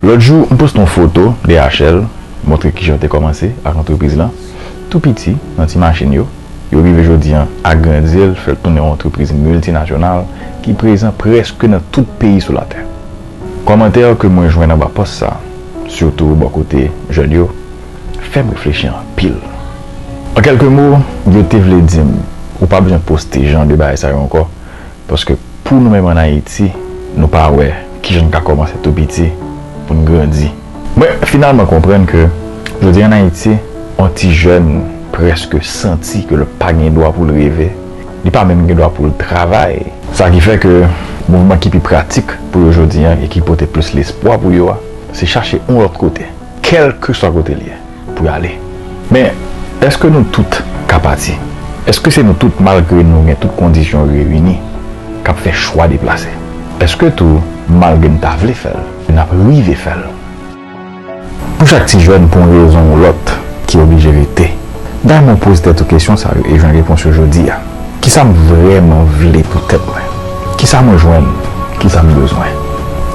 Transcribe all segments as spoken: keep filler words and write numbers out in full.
Lòt jou, m poste yon foto D H L, montre kijan yo te kòmanse ak antrepriz lan, tou piti, nan ti machin yo. Yo rive jodi a, agrandi l, fè l tounen yon antrepriz miltinasyonal ki prezan prèske nan tout peyi sou latè. Kòmantè ke mwen jwenn anba pòs sa, sitou bò kote jèn yo, fè m reflechi anpil. An kèlke mo, yo te vle di m, ou pa bezwen poste jan de bagay sa yo ankò, paske pou nou menm ann Ayiti, nou pa wè kijan n ka kòmanse tou piti pou n grandi. Mwen finalman konprann ke jodi ann Ayiti, yon ti jèn prèske santi ke l pa gen dwa pou l reve, li pa menm gen dwa pou l travay. Sa ki fè ke mouvman ki pi pratik pou yo jodi a e ki pote plis lespwa pou yo a, se chache yon lòt kote, kèlkeswa kote l ye, pou y ale. Men, èske nou tout ka pati? Èske se nou tout, malgre nou gen tout kondisyon reyini, k ap fè chwa deplase? Èske tou, malgre n ta vle fè l, n ap rive fè l? Pou chak ti jèn, pou yon rezon ou lòt, ki oblije rete, Diamond poze tèt ou kesyon sa yo e jwenn repons yo jodi a. Kisa m vrèman vle pou tèt mwen? Kisa mwen jwenn? Kisa m bezwen?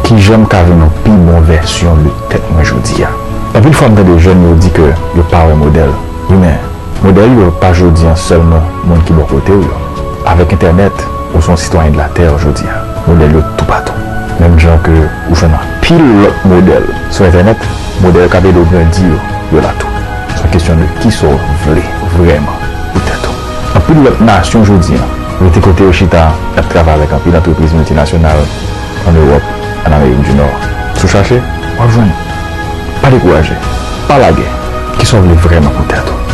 Kijan m ka vin yon pi bon vèsyon de tèt mwen jodi a? Anpil fwa, m tande jèn yo di ke yo pa wè modèl. Wi, men modèl yo pa jodi a sèlman moun ki bò kote w yo. Avèk entènèt, ou se yon sitwayen de la tè jodi a. Modèl yo toupatou. Menm jan ke ou jwenn anpil lòt modèl sou entènèt, modèl k ap ede w grandi yo, yo la tou. Se yon kesyon de kisa w vle vrèman pou tèt ou. Anpil lòt nasyon jodi a rete kote yo chita, y ap travay avèk anpil antrepriz miltinasyonal ann Ewòp, ann Amerik di Nò. Si w chache, w ap jwenn. Pa dekouraje. Pa lage. Kisa w vle vrèman pou tèt ou?